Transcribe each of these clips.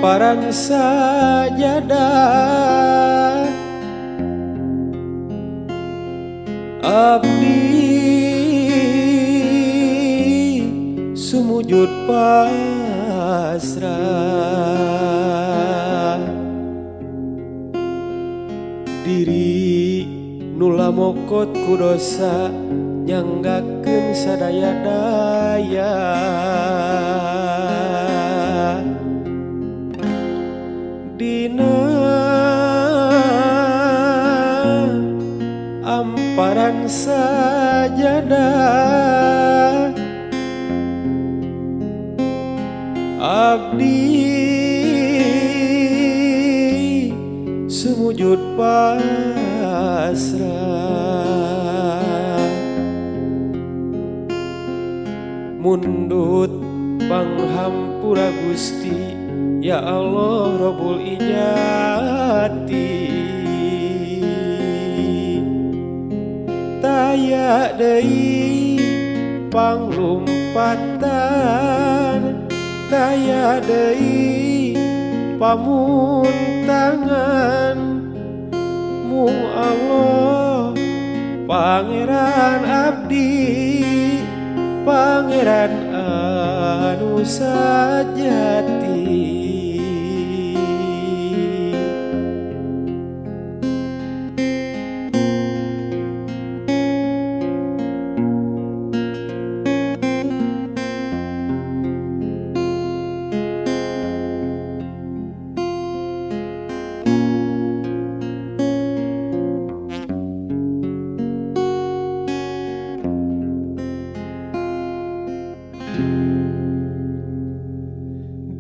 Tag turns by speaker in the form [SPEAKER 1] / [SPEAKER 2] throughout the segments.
[SPEAKER 1] Amparan sajadah abdi sumujud pasrah diri nula mokot ku dosa nyanggakeun sadaya daya. Dina amparan sajadah abdi sumujud pasrah mundut panghampura Gusti ya Allah Rabbul Ijati. Taya deui panglumpatan, taya deui pamuntangan, mung Allah Pangeran abdi, Pangeran anu sajati.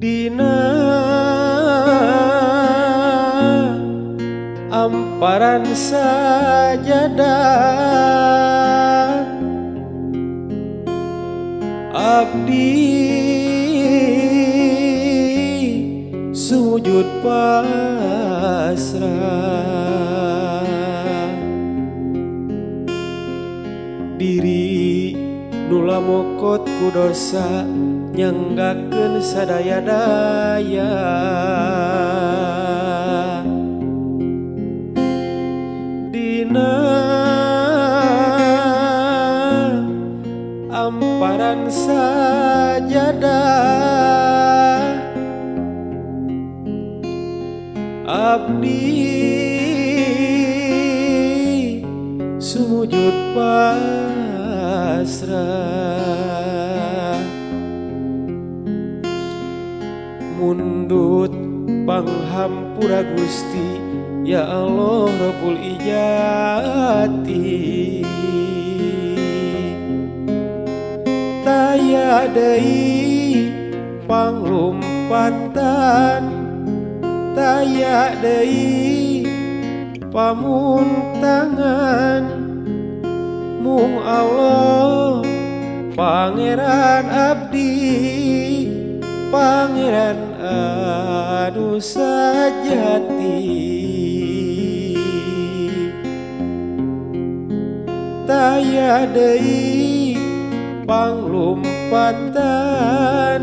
[SPEAKER 1] Dina amparan sajadah abdi sujud pasrah diri nula mokot ku dosa nyanggakeun sadaya daya. Dina amparan sajadah abdi sumujud pasrah mundut panghampura Gusti ya Allah Rabbul Ijati. Taya deui panglumpatan, taya deui pamuntangan, mung Allah Pangeran abdi, Pangeran anu sajati. Taya deui panglumpatan,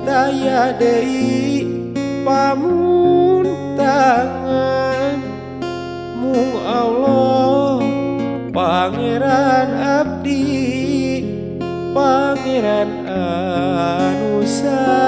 [SPEAKER 1] taya deui pamuntangan, mung Allah Pangeran abdi, Pangeran anu sajati.